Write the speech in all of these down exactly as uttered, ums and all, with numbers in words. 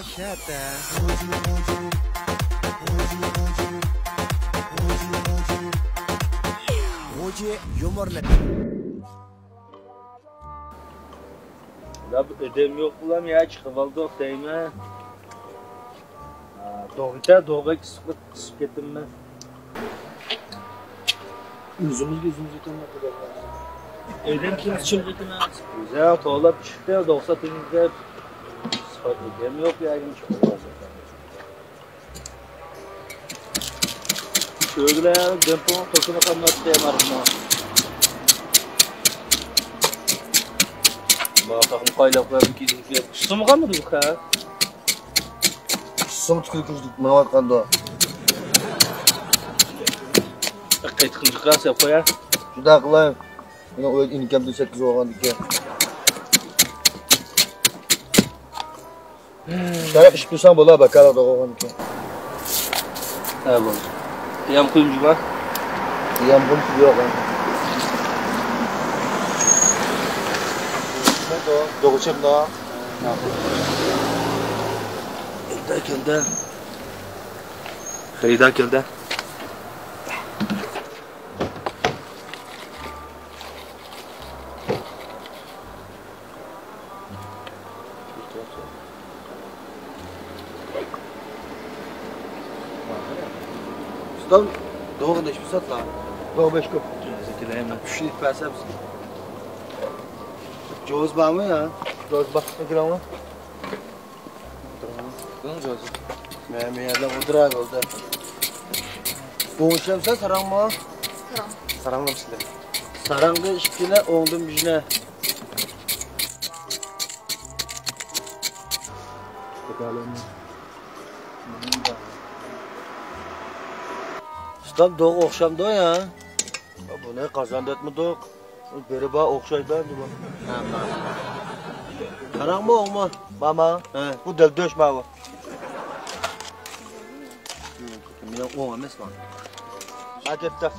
شەتە. غۇجى يۇمۇرنى. يا بۇ ئادەم يوق بولام يا چىقىۋالدۇق دەيمەن. ھە، دوغىچە، دوغا ئىسسىق، ئىسسىق كەتتىممەن. ئۆزىمىزگە ئۆزىمىز يېتەلمەيدۇ. ئادەم كىم ئۈچۈن يېتىمەن؟ ئۆزى توۋلاپ چىقتى، دوغسا تېمىزلەپ. ئادەم يوق يا، چىقىۋالدۇق. شۆگىلەر دېمپۇڭ توسۇنى قالماپتۇ مارىنىڭ. ماقاقمۇ قايلاپ قويۇپ كېلىپ. ئۇستىمۇ قالمىدى بۇ خەق. ئۇستىمۇ تۈكۈرۈك مېڭىۋاتقاندۇ. قېتىقنى چىقار سەپ قويا. شۇنداق قىلاي. مېنىڭ ئۆيدە ئىنكامدىن سەككىز بولغاندىكىن. شۇنداق ئىچىپ تۇرساڭ بولا، بەكارلىق بولغاندىكىن. ھە، بولدى. قىيام قۇيۇم جۇما؟ قىيام قۇيۇم يوق. دوغىچەمدا. خېرىدار كەلدى. خېرىدار كەلدى. ئۇستام، دوغا نەچچە ساتلا؟ دوغا بەش كوپ. كۈچلۈك بەرسە بىزگە. جوز بارمۇ يا؟ جوز بار. كېلىڭلار. مەن مەن يەردە ئولتۇراي بولدى. ئوڭشامسەن ساراڭمۇ؟ ساراڭ. ساراڭلار سىلەر. ساراڭدىن ئىككىنى، ئوڭدىن بىرنى. ئۇستام دوغا ئوخشامدۇ يا؟ بۇنى قازاندۇرۇۋاتمىدۇق. بىرى بار ئوخشايدۇ دېدى. قاراڭمۇ ئوڭمۇ؟ ماما. ھە. بۇ دەل دۆش ماۋۇ. مېنىڭ ئوڭ ئەمەس مانا. ھە، كەتتى.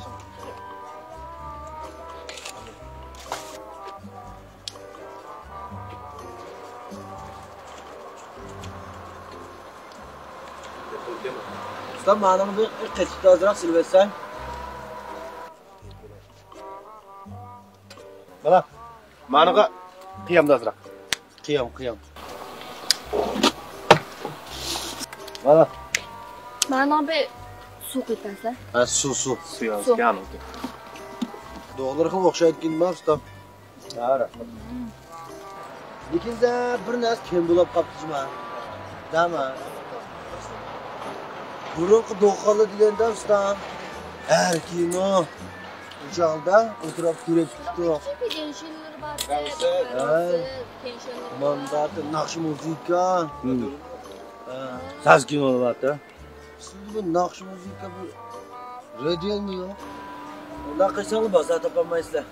ئۇستا، مانىڭ بىر قېتىقتا ئازراق سېلىۋەتسەڭ. بالا، مانىغا قىيامدا ئازراق. قىيام، قىيام. بالا. مانىڭ بىر سۇ قۇيۇپ بەرسە. ھە، سۇ، سۇ. سۇ يازغان ئىكەن. دوغىلىرى خېلى ئوخشايدىكەن، ما، ئۇستا. ھە، رەھمەت. لېكىن سەن بىر نەرسە كەم بولاپ قاپتۇ جۇما. دەما. بۇرۇنقى دوغىخانلار دېگەندە ئۇستا. ھەر كىنو. ئۇ چاغدا ئولتۇرۇپ كۆرۈپ چىقتۇق. ھە. ماندا ناخشا مۇزىكا. ھە. ساز كىنو بولۇۋاتىدۇ. سىزدە بۇ ناخشا مۇزىكا بىر رادىيومۇ يوق؟ ئۇنداق قىلساڭلار بازار تاپالمايسىلەر.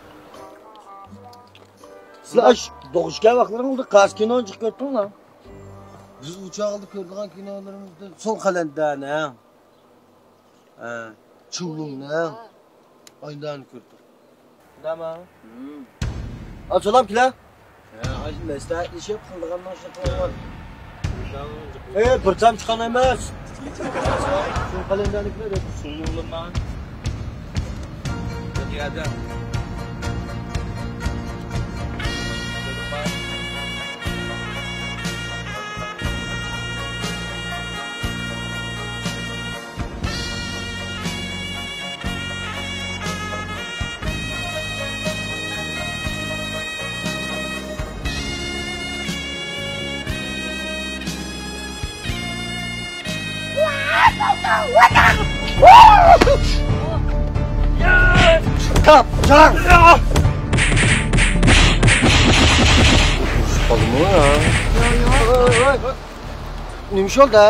سىلەر ئاش دوغۇشكەن ۋاقىتلىرىڭىزدا قايسى كىنونى جىق كۆردۈڭلار؟ بىز ئۇ چاغدا كۆرىدىغان كىنولىرىمىزدىن سول قەلەندەرنىڭ، ھە، چۇۋلۇڭنىڭ، ئايدانى كۆردۇق. دەما. ئا، سالام كېلە. ھە، ئاشۇ مەسلىھەتلىشىپ قىلىدىغاننىڭ ئىشىنى قىلىڭلار. ئەي، بىر تام چىققان ئەمەس. شۇ قەلەندەرنىكىنى دەپ. سۇيۇڭلىما. بىر يەردە. تاپ، جان! قالدىمۇ يا؟ نېمە ئىش بولدى؟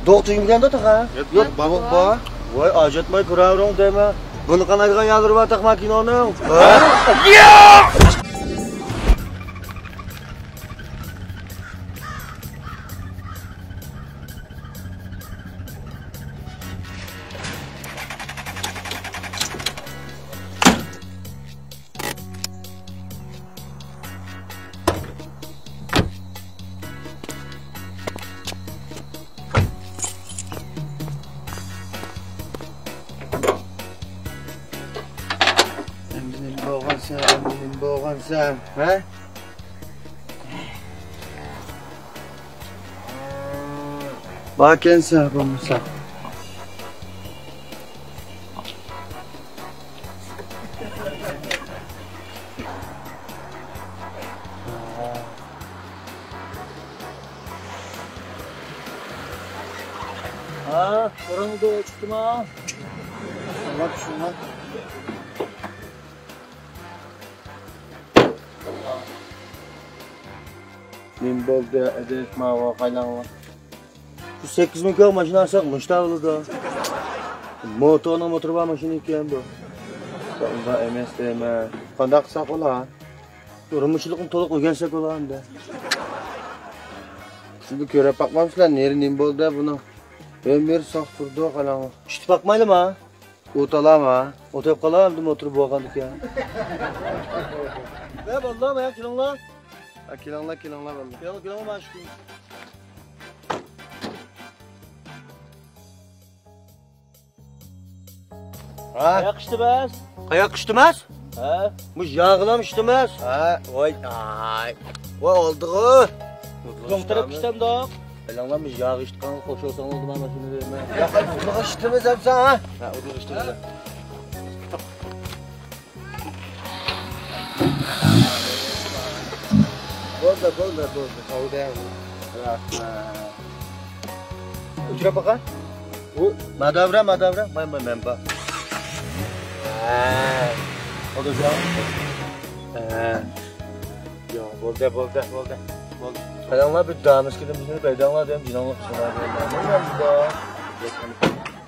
دوغ تۈگمىگەندۇ تېخى؟ يوق، يوق، بار، بار. ۋاي، ئاجاتماي كۆرەۋېرىڭ دەيمەن. بۇنى قانايدىغان يەرلىرى بار تېخى ماكىنانىڭ؟ ھە؟ سەن نېمە بولغانسەن، ھە؟ باركەنسەن بولمىسا. ھا، بۇرۇنغۇ چىقتىما؟ شۇڭا، شۇڭا. نېمە بولدى، ئەدىش، ماۋۇ قايلاڭلار؟ بۇ سەككىز مىڭ كوي ماشىنا ئالساق مۇشتا بولىدۇ. موتورنىڭ موتورى بار ماشىنا ئىكەن بۇ. ئۇنداق ئەمەس دەيمەن. قانداق قىلساق بولا؟ رېمونتچىلىقنى تولۇق ئۆگەنسەك بولا ئەمدى. سىز بىر كۆرۈپ باقمامسىلەر، نېرى نېمە بولدى بۇنىڭ؟ ئۆمۈر ساق تۇرىدۇ، قاراڭ. ئىشتە باقمايلىما؟ ئوت ئالامۇ؟ ئوت ئېلىپ قالا، ئەمدى موتور بولغاندىكىن. ۋە بالىلار، مايا كېلىڭلار. ھە، كېلىڭلار، كېلىڭلار، بالىلار. كېلىڭ، كېلىڭلار، مانا شۇ. ھە؟ قاياق ئىشتىمەس؟ قاياق ئىشتىمەس؟ ھە. مۇش ياغىلام ئىشتىمەس؟ ھە، ۋاي، ئاي. ۋاي، ئالدىغۇ. زوڭ تەرەپ ئىشتەمدۇق. بىلىڭلار، مۇش ياغ ئىشتىغان قوشۇلساڭ بولدى، مانا شۇنى بېرىمەن. ياق، ئۇدۇلغا ئىشتىمىز ھەم ساڭا. ھە، ئۇدۇلغا ئىشتىمىز. بولدى، بولدى، بولدى. بولدى. رەھمەت. ئۆچۈرۈپ باقا. بۇ ماداۋرا، ماداۋرا. ماي، ماي، مەن بار. ھە. ئولتۇر شۇ. ھە. ياق، بولدى، بولدى، بولدى. بولدى. قاراڭلار، بىر دامىسكىدىن بىزنى بەيداڭلار دېگەن جىناڭلىق قىلىۋالدى.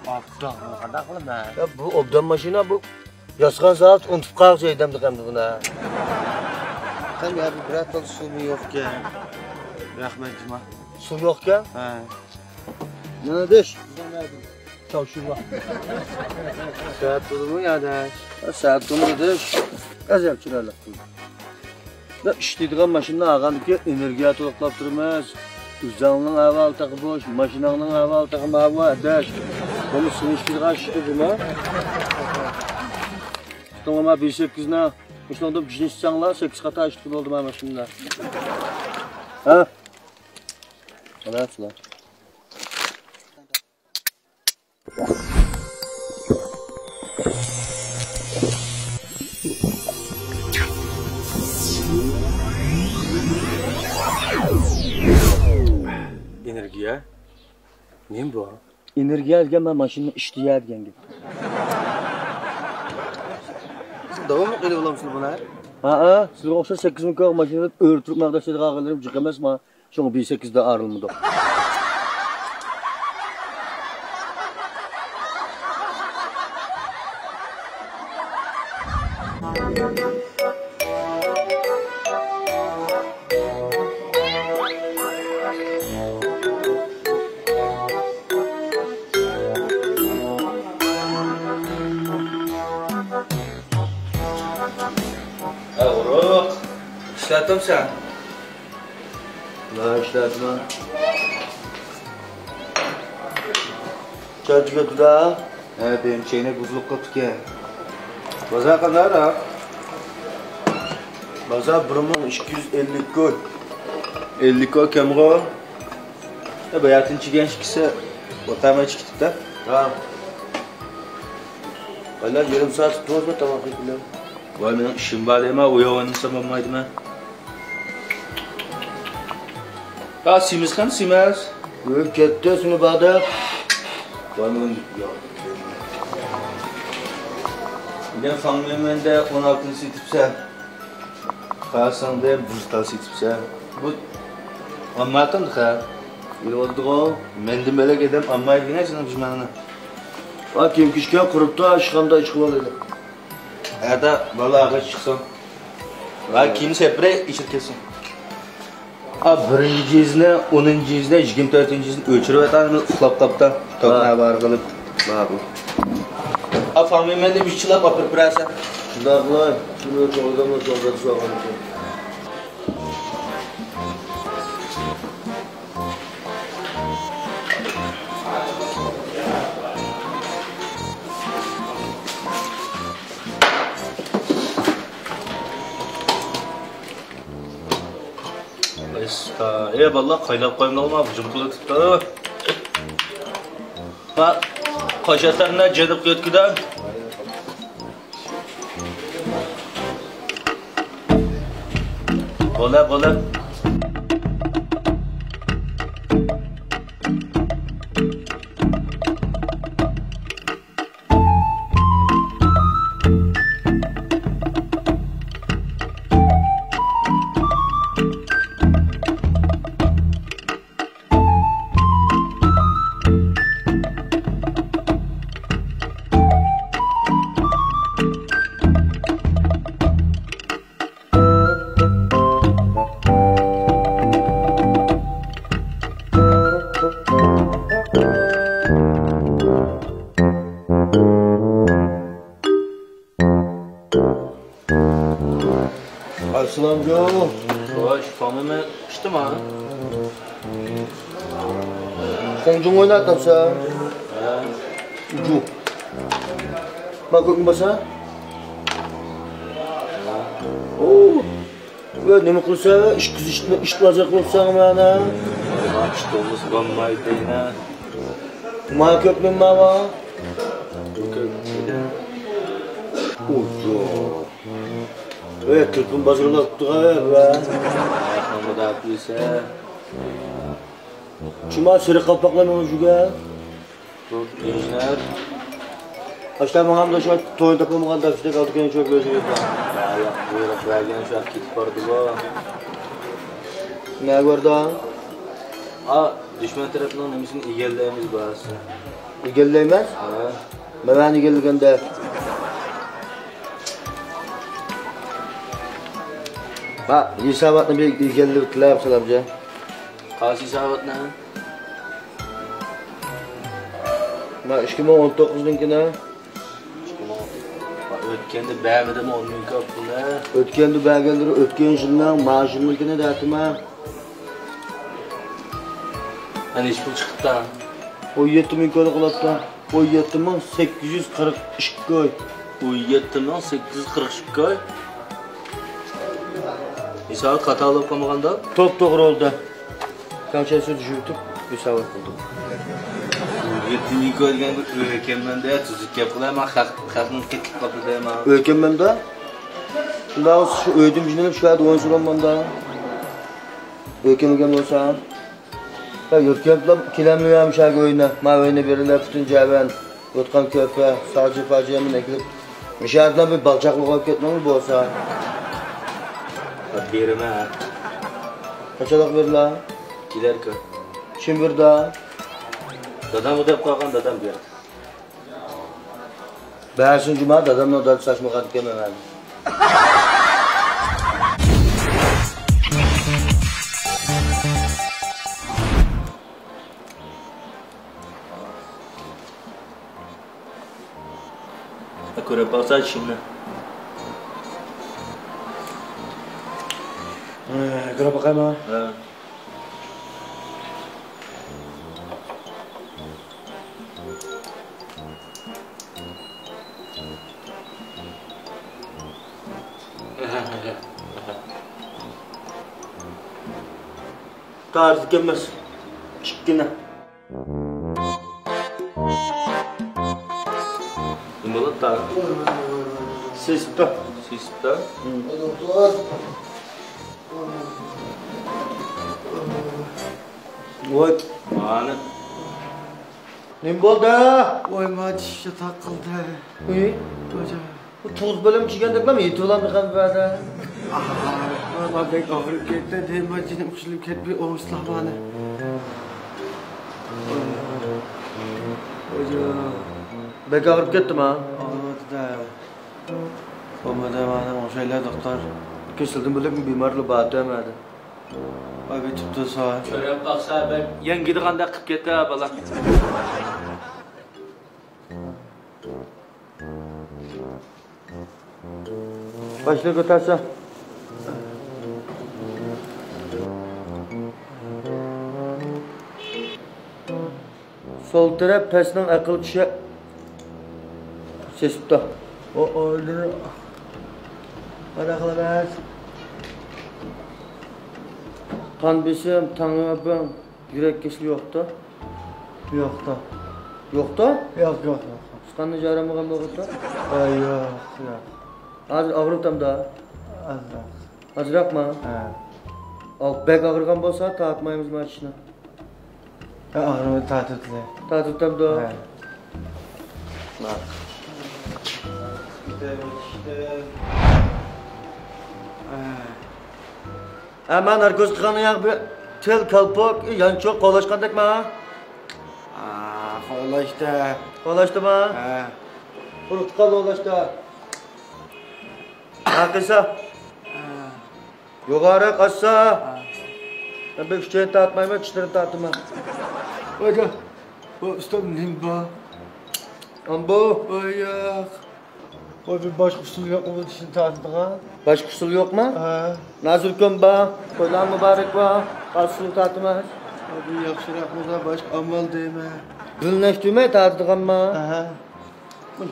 ئابدان، قانداق قىلىمەن؟ يا، بۇ ئوبدان ماشىنا، بۇ ياسىغان سائەت ئۇنتۇپ قالغۇچە ھەيدەمدۇق ئەمدى بۇنى. قان يا، بۇ بىرەر تال سۇمۇ يوقكەن. رەھمەت، جۇما. سۇ يوقكەن؟ ھە. نېمە دېيىش؟ چاۋشۇۋا. سائەت تۇردىمۇ يا دەش؟ سائەت تۇردى دېيىش. ئەجەب چىرايلىق تۇردى. ئىشلەيدىغان ماشىنىنى ئالغاندىكىن ئېنېرگىيە تولۇقلاپ تۇرىمىز. ئۆزۈڭنىڭ ئەھۋالى تېخى بوش، ماشىناڭنىڭ ئەھۋالى تېخى ماۋۇ، ئاداش. بۇنى سېلىشتۇرغان ئىشتە جۇما. تۇتۇڭلىما بى سەككىزنى، مۇشۇنىڭدا بىشنى ئىچسەڭلار، سەككىز قاتا ئىشتىكى بولدى ما ماشىنىدا. ھە؟ خالاس. ئېنېرگىيە؟ نېمە بۇ؟ ئېنېرگىيە دېگەن مەن ماشىنىنى ئىشتىيە دېگەن گەپ. سىز داۋاملىق ئېلىپ ئالامسىز بۇنى؟ ھەئە، سىزگە ئوخشاش سەككىز مىڭ كوي ماشىنىدا ئۆرە تۇرۇپ مەقدەش دەيدىغان ئاغىنىلىرىم جىق ئەمەسما؟ شۇڭا بى سەككىزدە ئايرىلمىدۇق. ھە، ئۇرۇق. ئىشلەتتىڭ سەن؟ لا، ئىشلەتمە. چاچ كەتتى-دە. ھە، بىرىم چەينەك بۇزۇلۇپ قاپتىكەن. بازار قانداقراق؟ بازار بىر مىڭ ئىككى يۈز ئەللىك كوي. ئەللىك كوي كەمغۇ؟ يا، باياتىن چىگەن ئىككىسى ۋاقاماي چىقىپتۇ. ھا. بالا يېرىم سائەت تۇرۇپمۇ تاماق يېيىپ. ۋاي، مېنىڭ ئىشىم بار دەيمەن، ئۇياق ئوينىسام بولمايدىمەن. ھا، سېمىز قان، سېمىز. ئۆلۈپ كەتتى، سېنى بادا. ۋاي، مېنىڭ ياق. مېنىڭ فاڭمېنمەندە ئون ئالتىنى سېتىپسەن. قارىساڭ دە بىر تال سېتىپسەن. بۇ ئالمايتتىم تېخى. ئېلىۋالدىغۇ. مەندىن بۆلەك ئادەم ئالمايدىغىنە سېنىڭ دۈشمىنىڭنى. ۋا كىم كىشكە قۇرۇپتۇ، ئىشخانىدا ئىشقىلىۋالىدۇ. ئەتە بالا ئاغاچ چىقسۇن. ۋا كىيىم سەپرەي ئېچىپ كەتسۇن. ئا، بىرىنچى جىزنى، ئونىنچى جىزنى، يىگىرمە تۆتىنچى جىزنى ئۆچۈرۈۋەتەن، ئۇخلاپ قاپتا. توكنى ھاۋارى قىلىپ. ماقۇل. ئا، فاڭمېنمەندىن بىر چىلاپ ئاپىرىپ بېرەرسەن. شۇنداق قىلاي. شۇنى چوڭ ئادەملەر چوڭ دەپ سوراغان ئىكەن. ئەي بالىلار، قايناپ قويمىدىڭلارمۇ؟ ھۇجۇم قىلىۋېتىپتۇ. ما، قاشاتلارنى جىدىپ كەتكۈدە. بولە، بولە. ئەسسالامجۇ. خوش، فامىمە ئىشتىما؟ خۇڭجۇڭ ئويناپ تاپسا. ھە. جۇ. ما كۆكنى باسا؟ ئوو. ۋە نېمە قىلسا، ئىش قىزىشنى ئىش لازەت قىلساڭ مانا. ئىش بولمىسا بولمايدۇ دەيمەن. ما كۆكنى ماۋا. كۆك. ئوجو. ۋە تېلېفون بازىرىلاپتىغا ۋە. ئاياقنىڭ مۇداپىئەسى. شۇما سېرىق قالپاقلار مانا جۈگە. بۇ ئىنژېنېر. ئاشتا ماڭامدا شۇ توينى تاپالمىغان دەپ شۇنداق ئالدى كەينى شۇ كۆزىگە. بۇيرۇق بەرگەن شۇ كېتىپ باردىغۇ. نەگە باردا؟ ئا، دۈشمەن تەرەپنىڭ نېمىسىنى ئىگىلەيمىز بارسا. ئىگىلەيمىز؟ ھە. مەن ئىگىلىگەندە. ھا، ھېساباتنى بىر ئىگىلەپ تىلەپ سالامجى. قايسى ھېساباتنى؟ مانا ئىككى مىڭ ئون توققۇزنىڭكىنى. ئۆتكەندە بەرمىدىمۇ ئون مىڭ كوي پۇلنى؟ ئۆتكەندە بەرگەنلىرى ئۆتكەن يىلنىڭ، مانا شۇ يىلنىڭكىنى دەتىمەن. مانا نەچچە پۇل چىقىپتۇ؟ ئون يەتتە مىڭ كوي قىلىپتۇ. ئون يەتتە مىڭ سەككىز يۈز قىرىق ئىككى كوي. ئون يەتتە مىڭ سەككىز يۈز قىرىق ئىككى كوي. ھېسابات خاتا بولۇپ قالمىغاندا؟ توپتوغرا بولدى. كانچەسى چۈشۈرتۈپ ھېسابات قىلدىم. يېتىنچى كۆرگەن بىر ئۆيكەنمەندە تۈزۈك گەپ قىلاي، مەن خەق، خەقنىڭ كېتىپ قاپتۇ دەيمەن. ئۆيكەنمەندە؟ شۇنداق بولسا شۇ ئۆيدىن جىنىلىپ شۇ يەردە ئوينىسۇن ماندا. ئۆيكەنمىگەن بولسا. يا يۈركەپلا كېلەملىگەن شۇ يەرگە ئۆينى. ما ئۆينى بېرىلە پۈتۈن جەۋەن. يوتقان كۆپە، ساجى پاجىيەمنى ئەكېلىپ، مۇشۇ يەردىلا بىر بالا چاقىلىق بولۇپ كەتمەڭلار بولسا. بېرىمەن. قاچانلىق بېرىلا؟ كېلەر كۈن. كىم بېرىدۇ؟ دادامغا دەپ قويغان، دادام بېرىدۇ. بەرسۇن جۇما، دادامنىڭ دادىسى ئاچمىغان ئىكەن مانا. كۆرۈپ باقسا چىشىمنى. كۆرۈپ باقايمۇ؟ ھە. تازا ئىكەنمىز. كىچىككىنە. نېمە بولۇپتۇ؟ سېسىپتۇ. سېسىپتۇ؟ ۋاي. مانا. نېمە بولدى؟ ۋاي، ما چىشىم تاقىلدى. ئۇي. خوجا. بۇ تۇز بۆلۈم چىگەندەكلا يېتىۋالامدۇ خەنزۇ بەردە؟ ئاھ، بەك ئاغرىپ كەتتى، دېمە جېنىم قىشىلىپ كەتتى، بىر ئوڭشىسىلا مانا. خوجا. بەك ئاغرىپ كەتتىما؟ ئاغرىۋاتىدۇ. بولمىدى، مانا ئوڭشايلا، دوختۇر. كېسىلدىن بۆلەك بىمارلار بار تەمەدە. ۋاي، بېتىپتۇ سا. كۆرۈپ باقسا، بەك يەڭگىدىغاندەك قىپ كەتتى، بالا. باشنى كۆتەرسە. سول تەرەپ پەسنىڭ ئەقىل چۈشى سېسىپتۇ. ئۇ ئورنىنى ئادا قىلىمىز. قان بېسىم، تەڭ بېسىم، يۈرەك كېسىلى يوقتا؟ يوقتا. يوقتا؟ يوق، يوق، يوق. سىقاننى جارالمىغان بولغۇتا؟ ئە، يوق، يوق. ھازىر ئاغرىۋاتامدا؟ ئازراق. ئازراقما؟ ھە. ئاۋ، بەك ئاغرىغان بولسا تارتمايمىز ما چىشنى. ھە، ئاغرىمىدى، تارتىۋېتىلى. تارتىۋېتەمدۇ؟ ھە. ھە. ھە، مانا ناركوز قىلغان ياغ بىر تىل، كالپۇك، يانچۇق قولاشقاندەكما؟ ئا، قولاشتى. قولاشتىما؟ ھە. قۇرۇق تۇغقان قولاشتا. ھە، قىلسا. ھە. يوغانراق ئاچسا. ھە. مەن بىر ئۈچەينى تارتمايمەن، چىشلىرىمنى تارتىمەن. ۋايجان، بۇ ئۇستام نېمە بۇ؟ ئامبۇ. ۋاي ياق. ۋاي، بىر باشقا ئۇسۇل يوقمۇ بۇ چىشنى تارتىدىغان؟ باشقا ئۇسۇل يوقما؟ ھە. نازىركوم بار، قويلار مۇبارەك بار، قارسىلىق تارتىمەن. ۋاي، بۇ ياخشىراقمۇ باشقا ئامال دەيمەن. بىلنەشتۈرمەي تارتىدىغانما؟ ھە.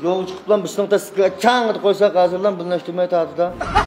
يولغا چىقىپلا بىزنىڭ تەستىقلىغا چاڭ قويساق، ھازىرلا بىلنەشتۈرمەي تارتىدۇ.